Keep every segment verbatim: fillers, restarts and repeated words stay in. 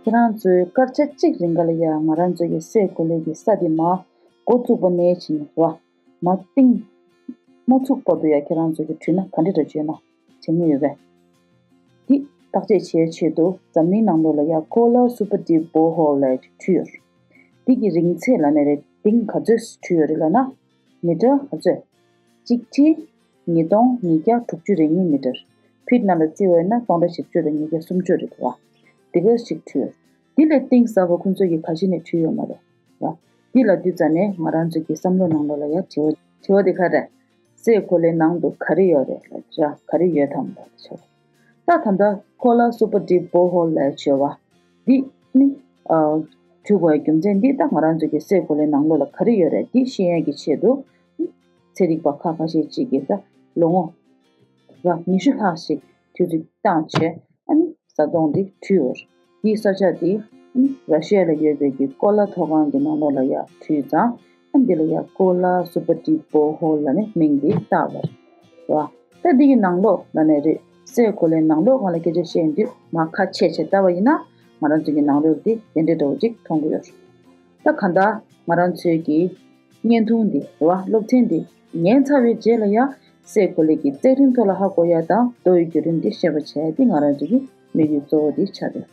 ཁྱེད་རང་ཚོས་སྐར་ཆ་གཅིག་རིང་ག་ལ་ཡ་ང་རང་ཚོའི་གི་སའི་གོ་ལའི་གི་ས་དེ་མར་འགོ་བཙུགས་པ་ནས་བྱས་ནས་ར། མར་གཏིང་མ་ཚུགས་བར་དུ་ཡ་ཁྱེད་རང་ཚོས་ཀྱི་བྲུས་ན་ག་འདྲ་འདྲ་བྱས་ན་བྱེད་ངེས་ཡོད་པས། འདི་བརྟག་དཔྱད་བྱེད་ཆེད་དུ་འཛམ་གླིང་ནང་ལོགས་ལ་ཡ་Kola Super Deep Borehole ལབ་ཡ་ཅིག་བྲུས་ཡོད། འདི་གི་རིང་ཚད་ལ་ནས་རེད་གཏིང་ག་ཚོད་བྲུས་ཡོད་རེད་ལབ་ན། མི་ཊར་ག་ཚོད། གཅིག་ཁྲི་ཉིས་སྟོང་ཉིས་བརྒྱ་དྲུག་ཅུ་རེ་གཉིས་མི་ཊར། ཕིཊ་ནང་ལ་བརྩི་བས་ན་སྟོང་ཕྲག་བཞི་བཅུ་དང་ཉིས་བརྒྱ་སུམ་ཅུ་རེད་འདུག་བ། དེ་ག་ཅིག་བྲུས། འདི་ལས་གཏིང་ཟབ་པ་ཁོང་ཚོས་ཀྱི་ག་ཞིག་ནས་བྲུས་ཡོད་མ་རེད་བ། འདི་ལ་དུས་ཙ་ནས་ང་རང་ཚོའི་གི་བསམ་བློ་ནང་ལོགས་ལ་ཡ་དྲི་བ་དྲི་བ་དེ་ག་རེད། སའི་གོ་ལའི་ནང་དུ་ག་རེ་ཡོད་རེད་ལབ་ར་ག་རེ་ཡོད་དམ་ལབ་ཆོག་ད་ད་ལྟ་Kola Super Deep Borehole ལབ་བྱས་བ། འདི་ནི་ཨ་བྲུས་དགོས་རྒྱུ་མཚན་འདི་ད་ང་རང་ཚོའི་གི་སའི་གོ་ལའི་ནང་ལོགས་ལ་ག་རེ་ཡོད་རེད་འདི་ཤེས་ཡས་ཀྱི་ཆེད་དུ། ཚན་རིག་པ་ཁག་ཁ་ཤས་ཅིག་གིས་ད་ལོ་ངོ་ར་ཉི་ཤུ་ལྷག་ཞིག་དུས་ཚོད་བཏང་བྱས་ཨ་ནི་ས་དོང་འདི་བྲུས་ཡོད། འདིའི་ས་ཆ་འདི་ཨ་ནི་ར་ཤི་ཡ་ལ་ཡོད་པའི་གི་ཀོ་ལ་མཐོ་སྒང་གི་ནང་ལོགས་ལ་ཡ་བྲུས་ཙང་ཨ་འདི་ལ་ཡ་Kola Super Deep Borehole ལབ་ནས་མིང་འདི་བཏགས་པ་རེད་བ། ད་འདི་གི་ནང་ལོགས་ལ་ནས་རེད། སའི་གོ་ལའི་ནང་ལོགས་སྒང་ལ་སྐད་ཆ་བཤད་དུས་མར་ཁ་ཕྱེ་བྱས་ལྟ་བ་ཡིན་ན་ང་རང་ཚོ་གི་ནང་རོལ་འདི་དེ་འདྲའི་འདྲ་བོ་ཅིག་མཐོང་གི་ཡོད། ད་གང་ལྟར་ང་རང་ཚོའི་གི་བརྙན་ཐུང་འདི་རེད་བ་སློབ་ཚན་འདི་ཉན་ཚར་བའི་རྗེས་ལ་ཡ་སའི་གོ་ལའི་གི་རྩེག་རིམ་ཐོག་ལ་ཧ་གོ་ཡ་དང་རྡོ་ཡི་བརྒྱུད་རིམ་འདི་ཤེས་པ་བྱས་ཏེ་ང་རང་ཚོ་གི་དམིགས་ཡུལ་གཙོ་བོ་འདི་ཆགས་ཡོད།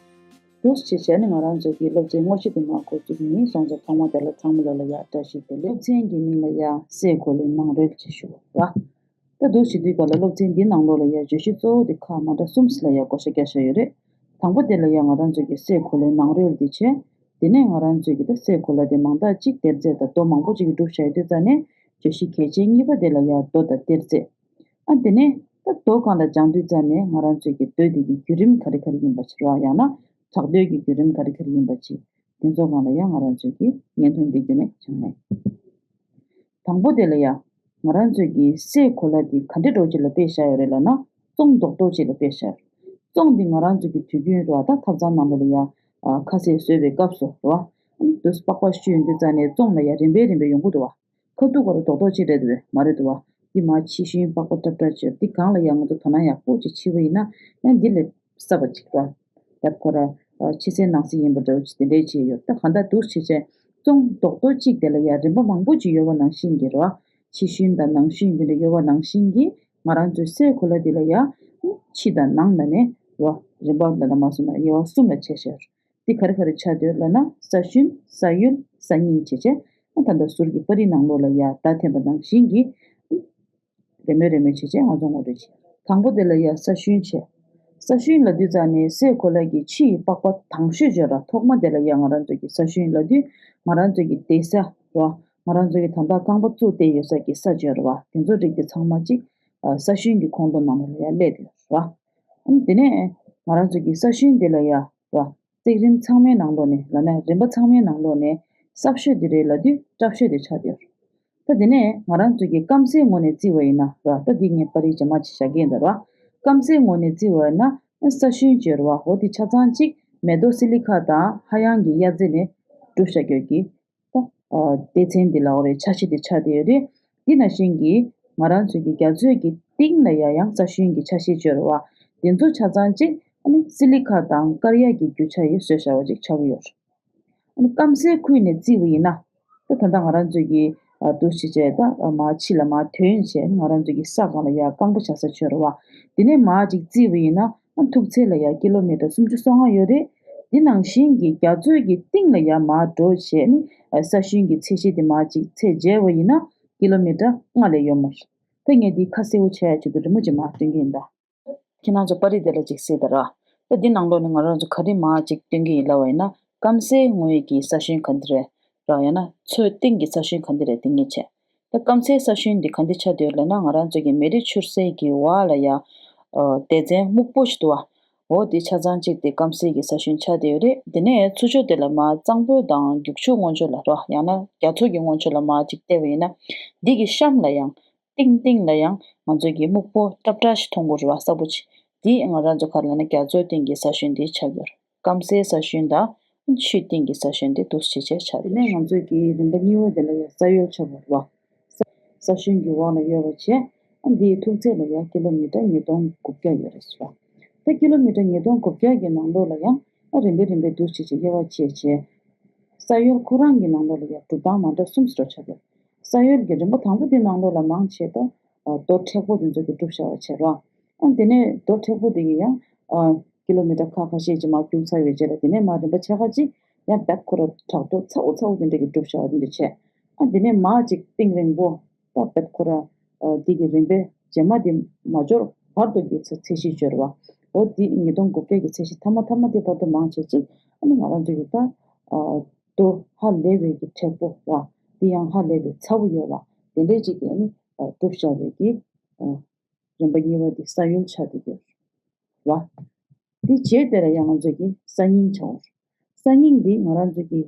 འདུག་སེ་བྱས་ནས་ང་རང་ཚོ་གི་སློབ་ཚན་དངོས་གཞི་འདི་མར་འགོ་བཙུགས་ཡིན། སོང་ཙང་ཚང་མ་དེ་ལ་ཚང་མ་ལ་ལ་ཡ་བཀྲ་ཤིས་བདེ་ལེགས། སློབ་ཚན་གྱི་མིང་ལ་ཡ་སའི་གོ་ལའི་ནང་རོལ་ཅེས་ཞུ་བ་རེད་བ། ད་འདུག་སེ་དུས་ག་ལ་སློབ་ཚན་འདི་ནང་ལོགས་ལ་ཡ་བརྗོད་གཞི་གཙོ་བོ་དེ་ཁག་མ་འདྲ་གསུམ་ཞིག་ལ་ཡ་བགོ་བཤའ་བརྒྱབ་བཞག་ཡོད་རེད། དང་པོ་དེ་ལ་ཡ་ང་རང་ཚོ་གི་སའི་གོ་ལའི་ནང་རོལ་འདི་བྱས། དེ་ནས་ང་རང་ཚོས་ཀྱི་ད་སའི་གོ་ལ་དེ་མང་དག་ཅིག་གཏེར་རྫས་དང་རྡོ་མང་པོ་ཅིག་གིས་གྲུབ་བཞག་ཡོད་དུས་ཙ་ནས་བརྗོད་གཞི་གལ་ཆེན་གཉིས་པ་དེ་ལ་ཡ་རྡོ་དང་གཏེར་རྫས། ཨ་དེ་ནས་ད་རྡོ་སྒང་ལ་སྦྱང་དུས་ཙ་ནས་ང་རང་ཚོས་ཀྱི་རྡོ་དེ་གི་བརྒྱུད་རིམ་ག་རེ་ག་རེ་ཡིན་པ་ཞིག་རེད་བ། ཡང་ན་བྲག་རྡོའི་གི་བརྒྱུད་རིམ་ག་རེ་ག་རེ་ཡིན་པ་ཅིག་དེ་ཚོ་སྒང་ལ་ཡང་ང་རང་ཚོས་ཀྱི་བརྙན་ཐུང་འདི་བརྒྱུད་ནས་སྦྱང་ཡ་ཡིན། དང་པོ་དེ་ལ་ཡ། ང་རང་ཚོས་ཀྱི་སའི་གོ་ལ་འདི་ག་འདྲ་འདྲ་བོ་ཅིག་ལ་དཔེ་བཞག་ཡོད་རེད་ལབ་ན། བཙོང་རྡོག་རྡོག་ཅིག་ལ་དཔེ་བཞག་བཙོང་འདི་ང་རང་ཚོ་གི་དུས་རྒྱུན་རེད་བ། ད་ཐབ་ཚང་ནང་ལོགས་ལ་ཡ། ཨ་ཁ་ཟས་བཟོས་པའི་སྐབས་སུ་རེད་བ། ཨ་ནི་དུས་སུ་པགས་པ་བཤུས་ཡོང་དུས་ཙ་ནས་བཙོང་ལ་ཡ་རིམ་པས་རིམ་པས་ཡོང་གི་འདུག་བ། ཁ་ཐུག་ག་རུ་རྡོག་རྡོག་ཅིག་རེད་འདུག་བས་མ་རེད་འདུག་བ། འདི་མར་ཕྱི་ཤུན་པགས་པ་ཏྲབ་ཏྲབ་བྱས་འདི་སྒང་ལ་ཡ་ང་ཚོ་དོ་སྣང་ཡག་པོ་ཅིག་བྱེད་པ་ཡིན་ན་ཡང་འདི་ལས་སྲབ་པ་ཅིག་རེད་བ། ཡབ་ཁོ་ར། ཕྱི་གསལ་ནང་གསལ་ཡིན་པ་འདྲ་བོ་ཅིག་དེ་འདྲས་བྱས་ཡོད། ད་གང་ལྟར་འདུག་བྱས་བྱས་བཙོང་རྡོག་རྡོག་གཅིག་དེ་ལ་ཡ་རིམ་པ་མང་པོ་ཅིག་ཡོད་པ་ནང་བཞིན་གྱི་རེད་བ། ཕྱི་ཤུན་དང་ནང་ཤུན་དེ་འདྲ་ཡོད་པ་ནང་བཞིན་གྱི་ང་རང་ཚོའི་སའི་གོ་ལ་དེ་ལ་ཡ། ཕྱི་དང་ནང་ལ་ནས་རེད་བ། རིམ་པ་ལ་ན་མ་སོང་ན་དབྱེ་བ་གསུམ་ལ་ཕྱེ་བྱས། དེ་ག་རེ་ག་རེ་ཆགས་འདུག་ལབ་ན་ས་ཤུན་ས་ཡུལ་ས་སྙིང་བྱས་བྱས། ད་ལྟ་ཟུར་གྱི་པར་རིས་ནང་ལོགས་ལ་ཡ་བརྡ་འཐེན་པ་ནང་བཞིན་གྱི། རེ་མོས་རེ་མོས་བྱས་བྱས་ང་ཚོ་ངོ་སྤྲོད་བྱེད། དང་པོ་དེ་ལ་ཡ་ས་ཤུན་བྱས། ས་ཤུན་ལབ་དུས་ཙ་ནས་སའི་གོ་ལ་གི་ཕྱི་ཡི་པགས་པ་དང་ཤོས་བརྗོད་ར། ཐོག་མ་དེ་ལ་ཡ་ང་རང་ཚོ་གི་ས་ཤུན་ལབ་དུས་ང་རང་ཚོ་གི་བསྡད་ས་ར། ང་རང་ཚོ་གི་ད་ལྟ་རྐང་པ་བཙུགས་བསྡད་ཡོད་ས་གི་ས་བརྗོད་ར་བ། དེ་ཚོ་རིགས་དེ་ཚང་མ་གཅིག་ས་ཤུན་གྱི་ཁོངས་གཏོགས་ནང་ལ་ཡ་སླེབས་ཡོད་ར། ཨ་ནི་དེ་ནས་ང་རང་ཚོ་གི་ས་ཤུན་དེ་ལ་ཡ་ར། རྩེག་རིམ་ཚང་མའི་ནང་ལོགས་ནས་ལབ་ན་རིམ་པ་ཚང་མའི་ནང་ལོགས་ནས་སྲབ་ཤོས་དེ་རེད་ལབ་དུས་སྲབ་ཤོས་དེ་ཆགས་ཡོད། ད་དེ་ནས་ང་རང་ཚོ་གི་སྐམ་སའི་ངོས་ནས་བརྩིས་པ་ཡིན་ན་ར། ད་འདི་ངས་པར་རིས་རྗེས་མ་ཅིག་བཞག་གི་ཡིན་ད་ར། སྐམ་སའི་ངོས་ནས་བརྩིས་པ་ཡིན་ན་ས་ཤུན་བརྗོད་ར་བ། འོ་དེ་ཆ་ཚང་གཅིག་མེ་ཏོག་སི་ལི་ཁ་དང་ཧ་ཡང་གི་གཡའ་རྫས་ནས་གྲུབ་བཞག་ཡོད་ཀྱི། ད་སྡེ་ཚན་འདི་ལ་འོ་རེད། ཆ་ཤས་དེ་ཆགས་བསྡད་ཡོད་རེད། འདི་ནང་བཞིན་གྱི་ང་རང་ཚོ་གི་རྒྱ་མཚོའི་གི་གཏིང་ལ་ཡ་ཡང་ས་ཤུན་གྱི་ཆ་ཤས་བརྗོད་ར་བ། དེ་ཚོ་ཆ་ཚང་གཅིག་ཨ་ནི་སི་ལི་ཁ་དང་དཀར་གཡའ་གི་རྒྱུ་ཆ་ཡིས་བཟོས་བཞག་པ་ཅིག་ཆགས་ཀྱི་ཡོད་རེད། ཨ་ནི་སྐམ་སའི་ཁུལ་ནས་བརྩིས་པ་ཡིན་ན། ད་ད་ལྟ་ང་རང་ཚོས་ཀྱི་འདུ་བྱེད་བྱས་ད་མར་ཕྱི་ལ་མར་ཐོན་བྱས་ང་རང་ཚོས་ཀྱི་ས་སྒང་ལ་ཡ་རྐང་པ་བཞག་ས་བརྗོད་ར་བ། དེ་ནས་མར་ཅིག་བརྩིས་པ་ཡིན་ན་ཨ་མཐུག་ཚད་ལ་ཡ་ཀི་ལོ་མི་ཊར་སུམ་ཅུ་སོ་ལྔ་ཡོད་རེད། དེ་ནང་བཞིན་གྱི་རྒྱ་མཚོའི་གི་གཏིང་ལ་ཡ་མར་འགྲོ་བྱས་ནི་ས་ཤུན་གྱི་ཚད་གཞི་དེ་མར་ཅིག་ཚད་འཇལ་བ་ཡིན་ན་ཀི་ལོ་མི་ཊར་ལྔ་ལས་ཡོད་མ་རེད། ད་ངས་འདི་ཁ་གསལ་པོ་བྱས་ཡ་ཆེད་དུ་རི་མོ་ཅིག་མར་སྟོན་གྱི་ཡིན་ད། ཁྱེད་རང་ཚོ་པར་རིས་དེ་ལ་ཅིག་གཟིགས་དང་ར། ད་འདི་ནང་ལོགས་ནས་ང་རང་ཚོ་ག་རེ་མར་ཅིག་སྟོན་གྱི་ཡིན་ལབ་པ་ཡིན་ན་སྐམ་སའི་ངོས་ཀྱི་ས་ཤུན་ག་འདི་རེད་ར། ཡང་ན་མཚོའི་གཏིང་གི་ས་ཤུན་ག་འདི་རེད་དེ་ངས་བྱས། ད་སྐམ་སའི་ས་ཤུན་འདི་ག་འདི་ཆགས་བསྡད་ཡོད་ལབ་ན་ང་རང་ཚོ་གི་མེ་རི་ཆུ་སའི་གི་འོག་ལ་ཡ། སྡེ་ཚན་སྨུག་པོ་ཞིག་འདུག་བ། འོ་དེ་ཆ་ཚང་གཅིག་དེ་སྐམ་སའི་གི་ས་ཤུན་ཆགས་བསྡད་ཡོད་རེད། དེ་ནས་ཚུར་ཕྱོགས་དེ་ལ་མར་གཙང་པོ་དང་རྒྱུག་ཆུ་སྔོན་ཕྱོགས་ལ་ར། ཡང་ན་རྒྱ་མཚོ་གི་སྔོན་ཕྱོགས་ལ་མར་ཅིག་བལྟས་པ་ཡིན་ན། འདི་གི་གཤམ་ལ་ཡང་། གཏིང་གཏིང་ལ་ཡང་ང་ཚོས་ཀྱི་སྨུག་པོ་ཏྲབ་ཏྲ་ཞིག་མཐོང་གི་རེད་བ། གསལ་པོ་ཅིག་འདི་ང་རང་ཚོ་ག་རེ་ལབ་ན་རྒྱ་མཚོའི་གཏིང་གི་ས་ཤུན་འདི་ཆགས་ཡོད་རེད། སྐམ་སའི་ས་ཤུན་དང་ཆུའི་གཏིང་གི་ས་ཤུན་འདི་འདུག་སེ་བྱས་བྱས་ཆགས་ཡོད་རེད། དེ་ནས་ང་ཚོས་ཀྱི་རིམ་པ་གཉིས་པ་དེ་ལ་ཡང་ས་ཡོལ་ཆགས་པ་རེད་བ། ས་ས་ཤུན་གྱི་འོག་ལ་ཡོད་པ་བྱས། ཨ་འདིའི་མཐུག་ཚད་ལ་ཡང་ཀི་ལོ་མི་ཊར་ཉིས་སྟོང་དགུ་བརྒྱ་ཡོད་རེད་ཟེར་བ། ད་ཀི་ལོ་མི་ཊར་ཉིས་སྟོང་དགུ་བརྒྱ་གི་ནང་ལོགས་ལ་ཡང་། ཨ་རིམ་པས་རིམ་པས་འདུག་བྱས་བྱས་དབྱེ་བ་ཕྱེ་བྱས། ས་ཡོལ་ཁོ་རང་གི་ནང་ལོགས་ལ་ཡ་གྲུབ་སྟངས་མ་འདྲ་གསུམ་ཟེར་བ་ཆགས་འདུག་ས་ཡོལ་གྱི་རིམ་པ་དང་པོ་དེ་ནང་ལོགས་ལ་མང་ཆེ་ད་རྡོ་མཁྲེགས་པོ་དེ་ཚོ་གི་གྲུབ་བཞག་པ་བྱས་རོགས། ཨ་དེ་ནས་རྡོ་མཁྲེགས་པོ་དེ་གི་ཡང་ཀི་ལོ་མི་ཊར་ཁ་ཁ་ཤས་ཅིག་མར་རྒྱུག་ཚར་བའི་རྗེས་ལ་དེ་ནས་མར་རིམ་པ་ཕྱེད་ཀ་ཅིག་ཡང་རྦད་ཁོ་ར་བྲག་རྡོ་ཚ་བོ་ཚ་བོ་དེ་འདྲ་གི་གྲུབ་བཞག་པ་དེ་འདྲ་བྱས། ཨ་དེ་ནས་མར་ཅིག་གཏིང་རིང་པོ་ད་རྦད་ཁོ་ར་འདི་གི་རིམ་པའི་རྗེས་མ་དེ་མ་འབྱོར་བར་དུ་གི་ཚེ་ཚད་གཞི་འབྱོར་བ། འོ་དེ་ཉིས་སྟོང་དགུ་བརྒྱ་གི་ཚད་གཞི་མཐའ་མ་མཐའ་མ་དེ་བར་དུ་མང་ཆེ་ཅིག་ཨ་ནི་ང་རང་ཚོ་གི་ད་རྡོ་ཧ་ལས་པའི་གི་མཁྲེགས་པོ་བ། དེ་ཡང་ཧ་ལས་པའི་ཚ་བོ་ཡོད་བ། དེ་འདྲའི་ཅིག་གི་ཨ་ནི་གྲུབ་བཞག་པའི་གི་རིམ་པ་གཉིས་པ་དེ་ས་ཡོལ་ཆགས་བསྡད་ཡོད་རེད་བ། དེ་རྗེས་དེ་ལ་ཡང་ང་ཚོ་གི་ས་སྙིང་བྱ་བ། ས་སྙིང་འདི་ང་རང་ཚོ་གི་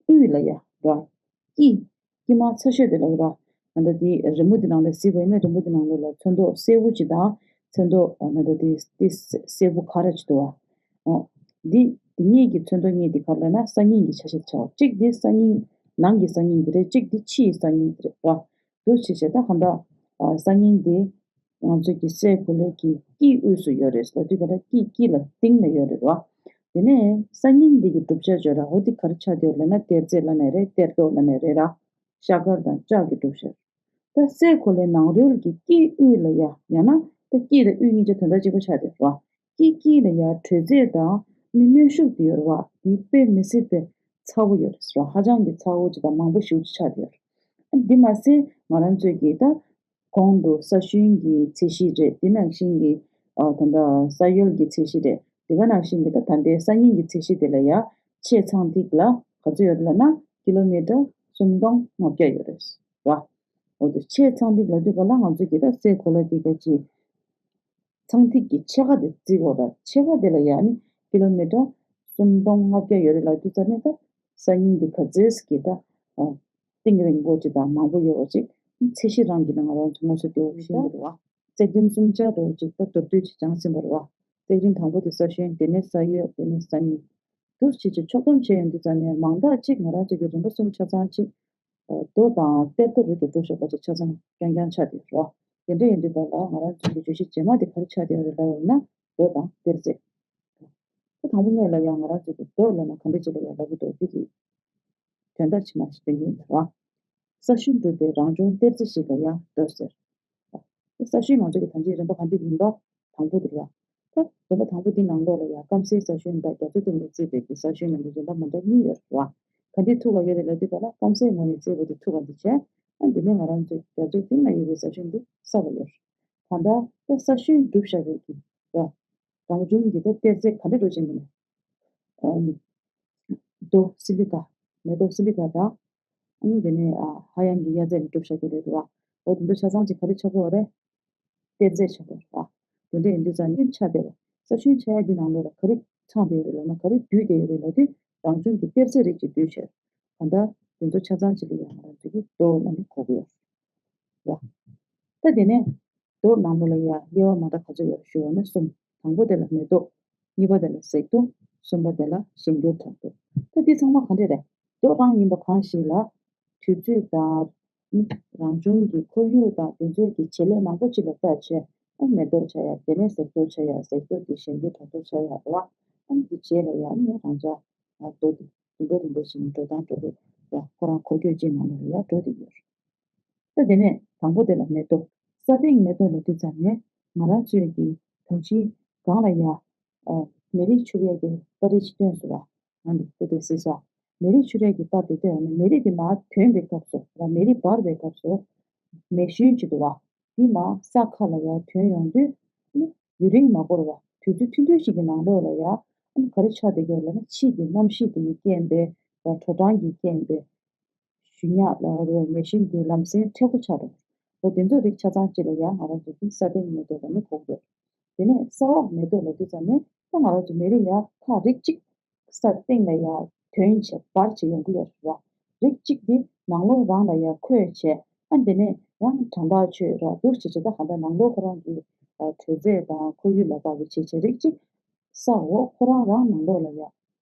དབུས་ལ་ཡ་ར། དཀྱིལ་དཀྱིལ་མ་ཚ་ཤོས་དེ་ལ་ར། ང་ད་དེ་རི་མོ་དེ་ནང་ལ་གཟིགས་པ་ཡིན་ན་རི་མོ་དེ་ནང་ལ་ལ་ཚོན་མདོག་སེར་པོ་ཅིག་དང་ཚོན་མདོག་ང་ད་དེ་དེ་སེར་པོ་ཁ་ར་ཅིག་འདུག་བ། ཨོ། འདི་འདི་གཉིས་ཀྱི་ཚོན་མདོག་གཉིས་དེ་ག་རེ་ལབ་ན་ས་སྙིང་གི་ཆ་ཤས་ཆགས། གཅིག་འདི་ས་སྙིང་ནང་གི་ས་སྙིང་དེ་རེད། གཅིག་འདི་ཕྱི་ཡི་ས་སྙིང་དེ་རེད་བ། འདུག་བྱས་བྱས་ད་གང་ལྟར་ས་སྙིང་འདི་ང་ཚོ་གི་སའི་གོ་ལའི་གི་དཀྱིལ་དབུས་སུ་ཡོད་རེད་ལབ་དུས་ག་ལ་དཀྱིལ་དཀྱིལ་ལ་སྟེང་ལ་ཡོད་རེད་བ། དེ་ནས་ས་སྙིང་འདི་གི་གྲུབ་ཆ་བརྗོད་ར། འོ་འདི་ག་རེ་ཆགས་བསྡད་ཡོད་ལབ་ན་གཏེར་རྫས་ལབ་ནའི་རེད། གཏེར་མདོག་ལབ་ནའི་རེད་ར། ཤ་དཀར་དང་ལྕགས་ཀྱི་གྲུབ་ཆ། ད་སའི་གོ་ལའི་ནང་རོལ་གྱི་དཀྱིལ་དབུས་ལ་ཡ་ཡང་ན་ད་དཀྱིལ་དང་དབུས་གཉིས་ཆ་དོན་དག་གཅིག་པ་ཆགས་བསྡད་ཡོད་ར། དཀྱིལ་དཀྱིལ་ལ་ཡ་དྲོད་རྫས་དང་མི་སྣོད་ཤུགས་དེ་ཡོད་རེད་བ། དེ་དཔེ་མི་སྲིད་པའི་ཚ་བོ་ཡོད་རེད་ཟེར་བ། ཧ་ཅང་གི་ཚ་བོ་ཅིག་དང་མང་པོ་ཞེ་པོ་ཅིག་ཆགས་བསྡད་ཡོད་རེད། འདི་མ་ཟད་ང་རང་ཚོས་ཀྱིས་ད་གོང་དུ་ས་ཤུན་གྱི་ཚད་གཞི་རེད། དེ་ནང་བཞིན་གྱི་ཨ་ད་ལྟ་ས་ཡོལ་གྱི་ཚད་གཞི་རེད། དེ་ག་ནང་བཞིན་གྱི་ད་ད་ལྟའི་ས་སྙིང་གི་ཚད་གཞི་དེ་ལ་ཡ་ཆེས་ཚངས་ཐིག་ལ་ག་ཚོད་ཡོད་རེད་ལབ་ན་ཀི་ལོ་མི་ཊར་སུམ་སྟོང་ལྔ་བརྒྱ་ཡོད་རེད་བ། འོ་དེ་ཆེས་ཚངས་ཐིག་ལབ་དུས་ག་ལ་ང་ཚོས་ཀྱིས་ད་སའི་གོ་ལ་དེ་ག་ཅིག་ཚངས་ཐིག་གི་ཕྱེད་ཀ་དེ་བརྩི་དགོས་ར། ཕྱེད་ཀ་དེ་ལ་ཡ་ནི་ཀི་ལོ་མི་ཊར་སུམ་སྟོང་ལྔ་བརྒྱ་ཡོད་རེད་ལབ་དུས་ཙ་ནས་ད་ས་སྙིང་འདི་ག་ཚོད་ཀྱི་ད་གཏིང་རིང་པོ་ཅིག་དང་མང་པོ་ཡོད་པ་ཅིག་ཚད་གཞི་རང་གིས་ནི་ང་རང་ཚོ་མངོན་གསལ་དོད་པོ་ཤེས་ཀྱི་རེད་བ། རྩེག་རིམ་གསུམ་ཆར་འདྲ་བོ་ཅིག་ད་མདོར་བསྡུས་ཅིག་སྦྱངས་ཟིན་པ་རེད་བ། རྩེག་རིམ་དང་པོ་དེ་ས་ཤུན། དེ་ནས་ས་ཡོལ། དེ་ནས་ས་སྙིང་། འདུག་བྱས་བྱས་ཕྱོགས་བསྡོམས་བྱས་ཡོང་དུས་ཙ་ནས་མང་དག་ཅིག་ང་རང་ཚོ་གི་རིམ་པ་གསུམ་ཆ་ཚང་ཅིག་རྡོ་དང་གཏེར་རྡོ་རིགས་ཀྱི་འགྲོ་ཤོག་པ་ཅིག་ཆ་ཚང་རྐྱང་རྐྱང་ཆགས་བསྡད་ཡོད་རེད་བ། དེ་འདྲ་ཡིན་དུས་ད་ལ་ང་རང་ཚོ་གི་བརྗོད་གཞི་རྗེས་མ་དེ་ག་རེ་ཆགས་བསྡད་ཡོད་རེད་ལབ་ཡོང་ན་རྡོ་དང་གཏེར་རྫས། ད་དང་པོ་ངོས་ལ་ཡང་ང་རང་ཚོ་གི་རྡོ་ལབ་ན་ག་འདྲ་ཅིག་ལ་ཡང་ལབ་ཀྱི་འདུག་འདི་གི་དོན་དག་ཕྱི་མ་ཞིག་སྟོན་གྱི་ཡིན་པ་རེད་བ། ས་ཤུན་གྲུབ་པའི་རང་བྱུང་གཏེར་རྫས་ཤིག་ལ་ཡང་རྡོ་ཟེར། ས་ཤུན་ང་ཚོ་གི་ད་ཅིག་རིམ་པ་ག་འདྲ་ཡིན་པ་དང་པོ་དེ་རེད་བ། ད་རིམ་པ་དང་པོ་འདི་ནང་ལོགས་ལ་ཡང་སྐམ་སའི་ས་ཤུན་དང་རྒྱ་མཚོ་སྟེང་ནས་བརྩིས་པའི་གི་ས་ཤུན་ལ་ནི་རིམ་པ་མ་འདྲ་གཉིས་ཡོད་རེད་བ། ག་འདྲའི་ཐུག་པ་ཡོད་རེད་ལབ་དུས་ག་ལ་སྐམ་སའི་ངོས་ནས་བརྩིས་པ་དེ་ཐུག་པ་འདི་བྱས། ཨ་འདི་ནས་ང་རང་ཚོའི་རྒྱ་མཚོའི་གཏིང་ལ་ཡོད་པའི་ས་ཤུན་འདི་སྲ་བ་ཡོད་རེད། ད་ལྟ་ད་ས་ཤུན་གྲུབ་བཞག་པའི་གི་ར། རང་བྱུང་གི་ད་གཏེར་རྫས་ག་འདྲ་འགྲོ་བཞིན་པ་ནས། ཨམ། རྡོ་སི་ལི་ཀ། མེ་ཏོག་སི་ལི་ཀ་དང་། ཨང་དེ་ནས་ཨ་ཧ་ཡང་གི་གཡའ་རྫས་ལ་གྲུབ་བཞག་གི་རེད་བ། འོ་དེ་ཚོ་ཆ་ཚང་ཅིག་ག་རེ་ཆགས་ཀྱི་ཡོད་རེད། གཏེར་རྫས་ཆགས་ཀྱི་ཡོད་རེད་བ། དེ་འདྲ་ཡིན་དུས་ཙང་ནི་ཆགས་བསྡད་པ། ས་ཤུན་ཆགས་ཡ་འདི་ནང་ལོགས་ལ་ག་རེ་ཚང་བསྡད་ཡོད་རེད་ལབ་ན་ག་རེ་འདུས་བསྡད་ཡོད་རེད་ལབ་དུས་རང་བྱུང་གི་གཏེར་རྫས་རིགས་ཅིག་འདུས་བྱས། ད་ལྟ་དེ་ཚོ་ཆ་ཚང་ཅིག་ལ་ཡང་ང་རང་ཚོ་གི་རྡོ་ལབ་ནས་གོ་གི་ཡོད་རེད་བ། ད་དེ་ནས། རྡོ་ནང་ལོགས་ལ་ཡ་དབྱེ་བ་མ་འདྲ་ག་ཚོད་ཡོད་ཞུ་བ་ན་གསུམ། དང་པོ་དེ་ལ་མེ་རྡོ། གཉིས་པ་དེ་ལ་གཟེག་རྡོ། གསུམ་པ་དེ་ལ་གཞན་འགྱུར་དྲག་རྡོ། ད་འདི་ཚང་མ་ག་འདྲ་རེད། རྡོ་རང་ཡིན་པ་གང་ཞིག་ལ། དུས་ཚོད་དང་། རང་བྱུང་གི་ཁོར་ཡུག་དང་དེ་ཚོའི་གི་བྱེད་ལས་མང་པོ་ཅིག་ལ་བལྟས་བྱས་ཨ་མེ་རྡོ་ཆགས་ཡ། དེ་ནས་གཟེག་རྡོ་ཆགས་ཡ། གཟེག་རྡོ་དེ་གཞན་འགྱུར་དྲག་རྡོ་ཆགས་ཡ་རེད་བ། ཨ་འདི་རྗེས་ལ་ཡ་ཨ་རང་ཅག་རྡོ་དེ་རིམ་པ་རིམ་པ་བཞིན་འགྲོ་སྟངས་འགྲོ་གི་ཡ། ཁོ་རང་འཁོར་སྐྱོད་ཅིག་ནང་ལ་ཡ་འགྲོ་བསྡད་ཡོད་རེད། ད་དེ་ནས་དང་པོ་དེ་ལ་མེ་ཏོག་ས་སྟེང་མེ་ཏོག་ལ་དུས་ཙམ་ནས་ང་རང་ཚོས་ཀྱི་ད་ཅི་སྒང་ལ་ཡ། ཨ། མེ་རི་འཕྱུར་ཡས་ཀྱི་པར་རིས་ཤིག་སྟོན་སོང་བ། ང་འདི་དེ་དེ་གཟིགས་སོང་། མེ་རི་འཕྱུར་ཡས་ཀྱི་པར་དེ་སྟོན་ཡོང་ན་མེ་རི་དེ་མར་ཐོན་པའི་སྐབས་སུ་ར་མེ་རི་འབར་བའི་སྐབས་སུ། མེ་ཤུན་ཅིག་འདུག་བ། དེ་མར་ས་ཁ་ལ་ཡར་ཐོན་ཡོང་དུས། ཡུན་རིང་མ་འགོར་བ་དུས་ཚོད་ཐུང་ཐུང་ཞིག་གི་ནང་ལོགས་ལ་ཡ། ག་རེ་ཆགས་བསྡད་ཀྱི་ཡོད་ལབ་ན་ཕྱིས་ཀྱི་གནམ་གཤིས་དེ་ཡི་རྐྱེན་པས་ར་དྲོ་གྲང་གི་རྐྱེན་པས། ཞུ་ཉག་ལ་རོ་མེ་ཤིན་གྱི་ལམ་སེང་མཁྲེགས་པོ་ཆགས་འགྲོ། འོ་དེ་ཚོ་རིགས་ཆ་ཚང་གཅིག་ལ་ཡང་ང་རང་ཚོ་གི་ས་སྟེང་མེ་ཏོག་ལ་ནི་གོ་དགོས། དེ་ནས་ས་འོག་མེ་ཏོག་ལ་དུས་ཙམ་ནས་ད་ང་རང་ཚོ་མེ་རི་ཡར་ཁ་རིགས་གཅིག་ས་སྟེང་ལ་ཡར་ཐོན་བྱས་འབར་བྱས་ཡོང་གི་ཡོད་རེད་བ། རིགས་གཅིག་དེ་ནང་ལོགས་རང་ལ་ཡར་འཁོད་བྱས་ཨ་འདི་ནས་ཡང་གྲང་ཐག་ཆོད་ར་འདུག་བྱས་བྱས་ད་ག་འདྲ་ནང་ལོགས་ཁོ་རང་གི་དྲོད་ཚད་དང་ཁོར་ཡུག་ལ་བབས་པའི་བྱས་བྱས་རིགས་གཅིག་ས་འོག་ཁོ་རང་རང་ནང་ལོགས་ལ་ཡ།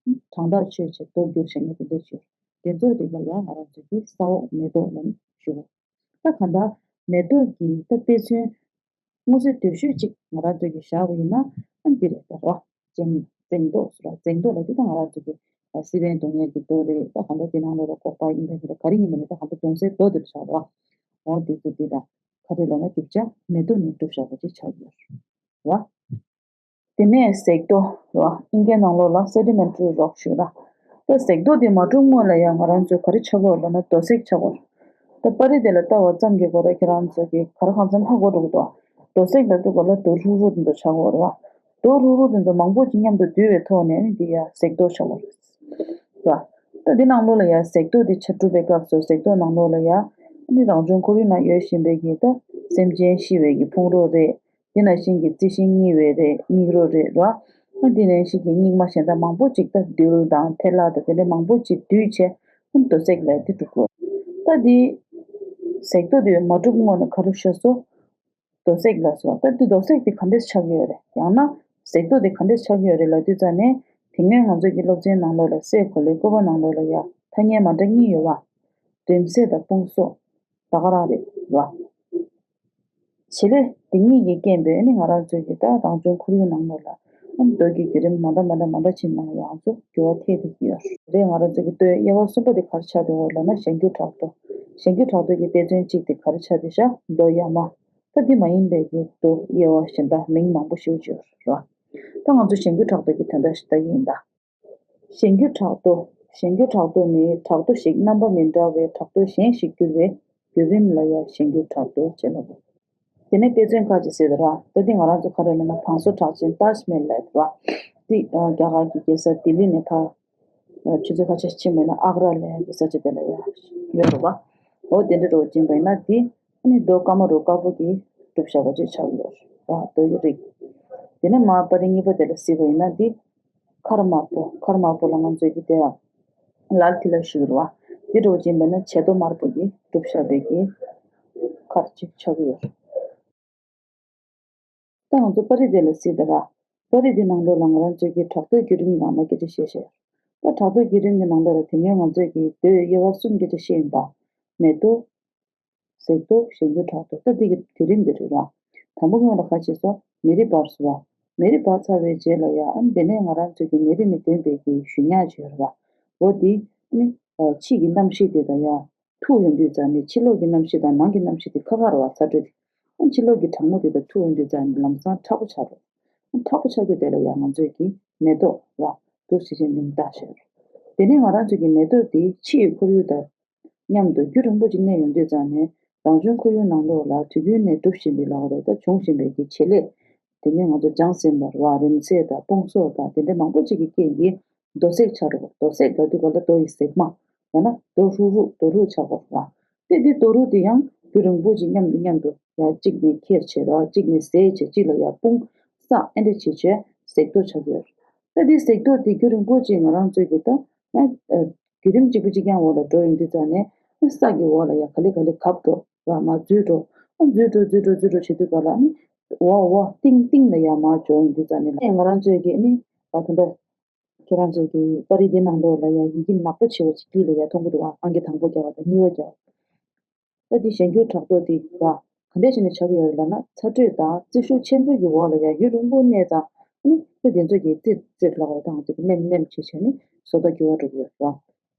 གྲང་ཐག་ཆོད་བྱས་རྡོ་བསྒྱུར་བྱས་ནས་དེ་འདྲ་བྱས། དེ་ཚོའི་རིགས་ལ་ཡང་ང་རང་ཚོ་གིས་ས་འོག་མེ་ཏོག་ལབ་ནས་ཞུ་བ། ད་གང་ལྟར་མེ་ཏོག་གི་ད་དཔེ་མཚོན་མངོན་གསལ་དོད་ཤོས་གཅིག་ང་རང་ཚོ་གིས་བཞག་པ་ཡིན་ན་ཨ་འདི་རེད་ད་རོ། ཅན། བརྫེག་མདོག་ཟེར་བ། བརྫེག་མདོག་ལབ་དུས་ད་ང་རང་ཚོ་གི་སི་པན་གཏོང་ཡས་ཀྱི་མདོག་རེད། ད་གང་ལྟར་དེ་ནང་ལོགས་ལ་ལྐོག་པ་ཡིན་པ་ཞིག་རེད། ག་རེ་ཡིན་པ་ནི་ད་གང་ལྟར་གདོང་སའི་མདོག་དེ་ལ་བཞག་རེད་བ། འོ་དེ་ཚོ་དེ་ལ་ག་རེ་ལབ་ན་རྒྱུ་ཆ་མེ་ཏོག་ནས་གྲུབ་བཞག་པ་ཅིག་ཆགས་ཡོད་རེད་བ། དེ་ནས་ཟེག་མདོག་རེད་བ། ཨིན་སྐད་ནང་ལོགས་ལ་སེ་ཌི་མེན་ཊི་རི་རོག་ཞུ་ར། ད་ཟེག་མདོག་དེ་མ་གྲུབ་སྔོན་ལ་ཡང་ང་རང་ཚོས་ག་རེ་ཆགས་ཀྱི་ཡོད་ལབ་ན་རྡོ་ཟེག་ཆགས་ཀྱི་ཡོད་རེད། ད་པར་རིས་དེ་ལ་ལྟ་བ་ཙམ་གྱི་སྐོར་ལ་ཁྱེད་རང་ཚོ་གིས་ག་རེ་གང་འཚམ་ཧ་གོ་འགྲོ་གི་འདུག་རྡོ་ཟེག་ལབ་དུས་སྐོར་ལ་རྡོ་ཧྲུག་ཧྲུག་དེ་ཚོ་ཆགས་ཀྱི་ཡོད་རེད་བ། རྡོ་ཧྲུག་ཧྲུག་དེ་ཚོ་མང་པོ་ཅིག་མཉམ་དུ་བསྡུས་པའི་ཐོག་ནས་ནི་འདི་ཡ་ཟེག་མདོག་ཆགས་ཀྱི་ཡོད་རེད་བ། ད་འདི་ནང་ལོགས་ལ་ཡ་ཟེག་མདོག་དེ་ཆགས་གྲུབ་པའི་སྐབས་སུ་ཟེག་མདོག་ནང་ལོགས་ལ་ཡ་ནི་རང་བྱུང་ཁོར་ཡུག་ནང་ཡོད་བཞིན་པའི་གི་ད་སེམས་ཅན་ཤི་བའི་གི་ཕུང་རོ་རེད། དེ་ནང་བཞིན་གྱི་རྩི་ཤིང་སྙི་བའི་རེད། སྙིགས་རོ་རེད་ར། ཨ་དེ་ནང་བཞིན་གྱི་སྙིགས་མ་གཞན་དག་མང་པོ་ཅིག་ད་རྡུལ་དང་ཐལ་ལ་དང་དེ་འདྲ་མང་པོ་ཅིག་བསྡུས་བྱས་ཨ་རྡོ་ཟེག་ལབ་དེ་གྲུབ་དགོས། ད་དེ་ཟེག་མདོག་དེ་མ་གྲུབ་སྔོན་ནས་ག་རེ་ཤོད་སོང་། རྡོ་ཟེག་ལབ་སོང་། ད་དེ་རྡོ་ཟེག་དེ་ག་འདྲས་ཆགས་ཀྱི་ཡོད་རེད། ཡང་ན་ཟེག་མདོག་དེ་ག་འདྲས་ཆགས་ཀྱི་ཡོད་རེད་ལབ་དུས་ཙམ་ནས་དེ་སྔོན་ང་ཚོ་གི་སློབ་ཚན་ནང་ལོགས་ལ་སའི་གོ་ལའི་བཀོད་པ་ནང་ལོགས་ལ་ཡ་ཐ་སྙད་མ་འདྲ་གཉིས་ཡོད་བ། རིམ་ཟེག་དང་སྤུངས་སོགས། ད་ག་རང་རེད་བ། བྱེད་ལས་དེ་གཉིས་ཀྱི་རྐྱེན་པས་ནི་ང་རང་ཚོའི་གི་ད་རང་བྱུང་ཁོར་ཡུག་ནང་ལོགས་ལ་ཨ་ནི་རྡོ་གི་བརྒྱུད་རིམ་མ་འདྲ་མ་འདྲ་མ་འདྲ་ཕྱིན་ནང་ཡང་ཚོ་འགྱུར་བ་ཐེབས་བསྡད་ཀྱི་ཡོད་རེད། ང་རང་ཚོའི་གི་རྡོའི་དབྱེ་བ་གསུམ་པ་དེ་ག་རེ་ཆགས་འདུག་ལབ་ན་གཞན་འགྱུར་གྲགས་རྡོ། གཞན་འགྱུར་གྲགས་རྡོ་གི་དཔེ་མཚོན་གཅིག་དེ་ག་རེ་ཆགས་འདུག་ཤག་རྡོ་གཡའ་མ། ད་འདི་མ་ཡིན་པའི་གི་རྡོ་དབྱེ་བ་གཞན་དག་མིང་མང་པོ་ཞིག་བརྗོད་རེད་བ། ད་ང་ཚོ་གཞན་འགྱུར་གྲགས་རྡོ་གི་དོན་དག་ཞིག་ལྟ་གི་ཡིན་ད། གཞན་འགྱུར་གྲགས་རྡོ། གཞན་འགྱུར་གྲགས་རྡོ་ནི་གྲགས་རྡོ་ཞིག་རྣམ་པ་མི་འདྲ་བའི་གྲགས་རྡོ་གཞན་ཞིག་འགྱུར་བའི་བརྒྱུད་རིམ་ལ་ཡང་གཞན་འགྱུར་གྲགས་རྡོ་ཞེས་ལབ། དེ་ནས་དཔེ་མཚོན་ཁ་ཅིག་གཟིགས་དང་། ད་འདི་ང་རང་ཚོ་ག་རེ་ལབ་ན་བང་སོ་གྲགས་ཅན་ཏཱཇ་མ་ཧལ་ལབ་རེད་བ། འདི་རྒྱ་གར་གྱི་རྒྱལ་ས་ལྡི་ལི་ནས་ཕར་ཆུ་ཚོད་ཁ་ཤས་ཕྱིན་པ་ཡིན་ན་ཨག་ར་ལབ་ཡག་གི་ས་ཆ་དེ་ལ་ཡང་ཡོད་རེད་བ། འོ་དེ་འདྲ་འདྲ་བོ་ཕྱིན་པ་ཡིན་ན་འདི་ཨ་ནི་རྡོ་སྐར་མ་རུ་དཀར་པོ་གིས་གྲུབ་བཞག་པ་ཅིག་ཆགས་ཡོད་རེད་བ། རྡོ་ཡི་རིགས། དེ་ནས་མར་པར་རིས་གཉིས་པ་དེ་ལ་གཟིགས་པ་ཡིན་ན་འདི་མཁར་དམར་པོ། མཁར་དམར་པོ་ལ་ང་ཚོས་ཀྱི་དེ་ལ་ལལ་ཊི་ལ་ཞུ་གི་རེད་བ། དེ་འདྲ་བོ་ཕྱིན་པ་ན་བྱེ་རྡོ་དམར་པོ་གིས་གྲུབ་བཞག་པའི་གི་མཁར་ཅིག་ཆགས་ཀྱི་ཡོད་རེད། ད་ང་ཚོ་པར་རིས་དེ་ལ་གཟིགས་དང་། པར་རིས་དེ་ནང་ལོགས་ལ་ང་རང་ཚོས་ཀྱི་གྲགས་རྡོའི་བརྒྱུད་རིམ་ནང་ལ་སྐད་ཆ་བཤད་བཤད། ད་གྲགས་རྡོའི་བརྒྱུད་རིམ་གྱི་ནང་ལོགས་ལ་དེ་སྔོན་ང་ཚོས་ཀྱི་རྡོའི་དབྱེ་བ་གསུམ་སྐད་ཆ་བཤད་ཡིན་པ། མེ་ཏོག་ཟེག་མདོག་གཞན་འགྱུར་གྲགས་རྡོ། ད་འདི་གི་བརྒྱུད་རིམ་འདི་རེད་ར། དང་པོ་སྔོན་ལ་ག་བྱས་སོང་། མེ་རི་འབར་སོང་བ། མེ་རི་འབར་ཚར་བའི་རྗེས་ལ་ཡ་ཨ་ནི་དེ་ནས་ང་རང་ཚོས་ཀྱི་མེ་རི་ནས་ཐོན་པའི་གི་གཞུ་ཉག་ཅིག་ཡོད་ར། འོ་འདི་ནི་ཕྱི་གི་གནམ་གཤིས་དེ་དང་ཡ་ཐུག་ཡོང་དུས་ཙང་ནས་ཕྱི་ལོགས་ཀྱི་གནམ་གཤིས་དང་ནང་གི་གནམ་གཤིས་དེ་ཁ་ཁ་རེད་བ། ཚ་དྲོད་དེ་ཨ་ཕྱི་ལོགས་ཀྱི་གྲང་མོ་དེ་དང་ཐུག་ཡོང་དུས་ཙང་ནས་ལམ་སང་དྲག་པོ་ཆགས་རེད། དྲག་པོ་ཆགས་དུས་དེ་ལ་ཡ་ང་ཚོས་ཀྱི་མེ་ཏོག་ར་འདུག་ཟེར་བྱས་མིང་བཏགས་བཞག་རེད། དེ་ནས་ང་རང་ཚོས་ཀྱི་མེ་ཏོག་དེ་ཕྱི་ཡི་ཁོར་ཡུག་དང་མཉམ་དུ་རྒྱུན་རིང་པོ་ཅིག་གནས་ཡོང་དུས་ཙང་ནས་རང་བྱུང་ཁོར་ཡུག་ནང་ལོགས་ལ་དུས་རྒྱུན་ནས་གྲུབ་བཞིན་པའི་ལབ་དགོས་རེད། ད་བྱུང་བཞིན་པའི་གི་བྱེད་ལས། དེ་ནས་ང་ཚོ་ལྗང་སེམས་པ་ར་རིམས་ཚད་དང་སྤུངས་སོགས་དང་དེ་འདྲ་མང་པོ་ཅིག་གི་རྐྱེན་གྱིས་རྡོ་ཟེག་ཆགས་འགྲོ། རྡོ་ཟེག་ལབ་དུས་ག་ལ་རྡོ་ཡི་ཟེགས་མ། ཡང་ན་རྡོ་ཧྲུག་ཧྲུག་རྡོ་ཧྲུག་ཆགས་པ་ར། དེ་དེ་རྡོ་ཧྲུག་དེ་ཡང་རྒྱུན་རིང་པོ་ཅིག་མཉམ་དུ་མཉམ་དུ་ཡ་གཅིག་ནས་འཁྱེར་བྱས་ར་གཅིག་ནས་ཟེགས་བྱས་གཅིག་ལ་ཡ་སྤུངས་ས་ཨེ་འདྲ་བྱས་བྱས་ཟེག་རྡོ་ཆགས་ཡོད། ད་དེ་ཟེག་རྡོ་དེ་རྒྱུན་རིང་པོ་ཅིག་ང་རང་ཚོའི་གི་ད་ཡང་བརྒྱུད་རིམ་གཅིག་པུ་གཅིག་རྐྱང་འོག་ལ་འགྲོ་ཡོང་དུས་ཙང་ནས་ས་གི་འོག་ལ་ཡ་ག་ལེ་ག་ལེ་གབ་འགྲོ་ར་མར་འཛུལ་འགྲོ། ཨ་འཛུལ་འགྲོ་འཛུལ་འགྲོ་འཛུལ་འགྲོ་བྱེད་དུས་ག་ལ་ནི་འོག་འོག་གཏིང་གཏིང་ལ་ཡ་མར་འགྲོ་ཡོང་དུས་ཙང་ནས་ང་རང་ཚོའི་གི་ནི་ད་ད་ལྟ་ཁྱེད་རང་ཚོའི་གི་པར་རིས་འདི་ནང་ལོགས་ལ་ཡ་ཡི་གེ་ནག་པོ་ཆེ་བ་ཅིག་དཀྱིལ་ལ་ཡ་མཐོང་གི་འདུག་བ། ཨང་ཀི་དང་པོ་རྒྱག་པ་དང་གཉིས་པ་རྒྱག་པ། ད་འདི་གཞན་འགྱུར་གྲགས་རྡོ་འདི་ར་ག་འདྲས་བྱས་ནས་ཆགས་ཀྱི་ཡོད་རེད་ལབ་ན་ཚ་དྲོད་དང་རྩི་ཤུགས་ཆེན་པོའི་གི་འོག་ལ་ཡ་རྒྱུན་རིང་པོ་གནས་ཙང་ཨ་ནི་ད་དེ་ཚོ་གི་རྩིར་རྩིར་ལབ་དགོས་རེད། ད་ང་ཚོ་གི་མནེམ་མནེམ་བྱས་བྱས་ནས་བཟོ་ལྟ་འགྱུར་བ་འགྲོ་གི་ཡོད་རེད་བ།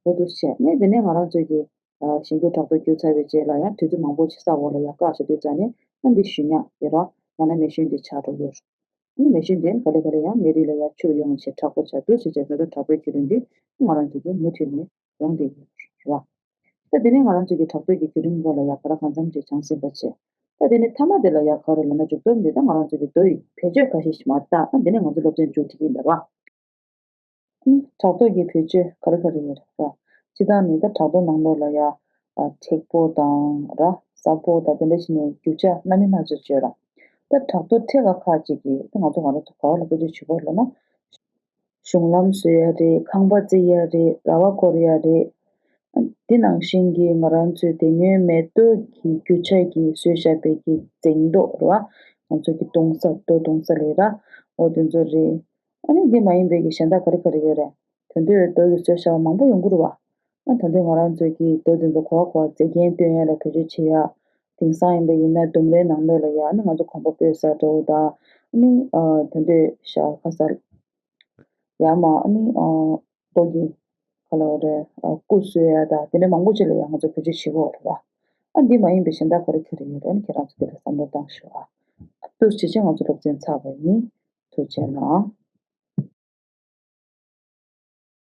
འོ་འདུག་བྱས་ནས་དེ་ནས་ང་རང་ཚོའི་གི་ཨ་གཞན་འགྱུར་གྲགས་རྡོ་འགྱུར་ཚར་བའི་རྗེས་ལ་ཡང་དུས་ཚོད་མང་པོ་ཅིག་ས་འོག་ལ་ཡ་བཀག་བཞག་དུས་ཙང་ནས་ཨ་འདི་གཞུ་ཉག་དེ་ར་ཡང་ན་མེ་ཤུན་དེ་ཆགས་འགྲོ་གི་ཡོད་རེད། ཨ་ནི་མེ་ཤུན་དེ་ག་ལེ་ག་ལེ་ཡང་མེ་རི་ལ་ཡ་ཆུ་ཡོང་བྱས་དྲག་པོ་ཆགས་འདུག་ཟེར་བྱས་ད་ལྟ་གྲགས་པའི་བརྒྱུད་རིམ་འདི་ང་རང་ཚོ་གི་མུ་མཐུད་ནས་ཡོང་བསྡད་ཡོད་རེད་བ། ད་དེ་ནས་ང་རང་ཚོ་གི་གྲགས་རྡོ་གི་བརྒྱུད་རིམ་སྐོར་ལ་ཡ་ག་ར་གང་འཚམ་ཅིག་བྱང་ཟིན་པ་བྱས། ད་དེ་ནས་མཐའ་མ་དེ་ལ་ཡ་ག་རེ་ལབ་ན་མཇུག་སྡོམ་འདི་ད་ང་རང་ཚོ་གི་རྡོ་ཡི་བེད་སྤྱོད་ཁ་ཤས་ཤིག་མར་བལྟ། ཨ་འདི་ནས་ང་ཚོ་སློབ་ཚན་མཇུག་སྒྲིལ་གྱི་ཡིན་པ་རེད་བ། ཨ་ནི་གྲགས་རྡོ་གི་བེད་སྤྱོད་ག་རེ་ག་རེ་ཡོད་རེད་བ། སྤྱིར་བཏང་ནི་ད་གྲགས་རྡོ་ནང་ལོགས་ལ་ཡ་ཨ་མཁྲེགས་པོ་དང་ར་སྲབ་པོ་དང་དེ་འདྲ་བྱས་ནས་རྒྱུ་ཆ་སྣ་མིན་སྣ་ཚོགས་ཡོད་ར། ད་གྲགས་རྡོ་ཕྲེང་བ་ཁག་ཅིག་གིས་ད་ང་ཚོ་ང་རང་ཚོ་ག་བ་ལ་བེད་སྤྱོད་བྱེད་དགོས་ལབ་ན། གཞུང་ལམ་བཟོ་ཡ་རེད། ཁང་པ་བརྩིགས་ཡ་རེད། ར་བ་བསྐོར་ཡ་རེད། འདི་ནང་བཞིན་གྱི་ང་རང་ཚོའི་དེ་སྔོན་མེ་ཏོག་གི་རྒྱུ་ཆ་གིས་བཟོས་བཞག་པའི་གི་རྫིང་རྡོ་རེད་བ། ང་ཚོ་གི་གཏོང་ས་རྡོ་གཏོང་ས་ལས་ར། འོ་དེ་ཚོ་རེད། ཨ་ནི་འདི་མ་ཡིན་པའི་གི་གཞན་དག་ག་རེ་ག་རེ་ཡོད་རེད། དེ་འདྲའི་རྡོ་གིས་བཟོས་བཞག་པ་མང་པོ་ཡོང་གི་རེད་བ། ཨ་ད་དུང་ང་རང་ཚོའི་གི་རྡོ་དེ་ཚོ་གོ་བ་གོ་བ་མཛེས་རྒྱན་སྟོན་ཡ་ལ་བེད་སྤྱོད་བྱེད་ཡ། དེང་སང་ཡིན་པ་ཡིན་ན་ལྡུམ་རའི་ནང་ལོགས་ལ་ཡ་ཨ་ནི་ང་ཚོ་གོམ་པ་སྤོས་ས་འདྲ་བོ་དང་ཨ་ནི་ཨ་དེ་འདྲའི་ཤ་ཁ་ས་ ཡང་མ་ཨ་ནི་ཨ་རྡོ་གི་ག་ལ་བ་རེད། ཨ་སྐུ་གསོལ་ཡ་དང་དེ་འདྲ་མང་པོ་ཅིག་ལ་ཡང་ང་ཚོ་བེད་སྤྱོད་བྱེད་ཀྱི་ཡོད་རེད་པ། ཨ་འདི་མ་ཡིན་པའི་གཞན་དག་ག་རེ་ག་རེ་ཡོད་རེད། ཨ་ནི་ཁྱེད་རང་ཚོ་དེ་ལ་བསམ་བློ་བཏང་ཤོག་ཨ། ཨ་ཐུགས་རྗེ་ཆེ། ང་ཚོ་སློབ་ཚན་ཚར་བ་ཡིན། ཐུགས་རྗེ་གནང་།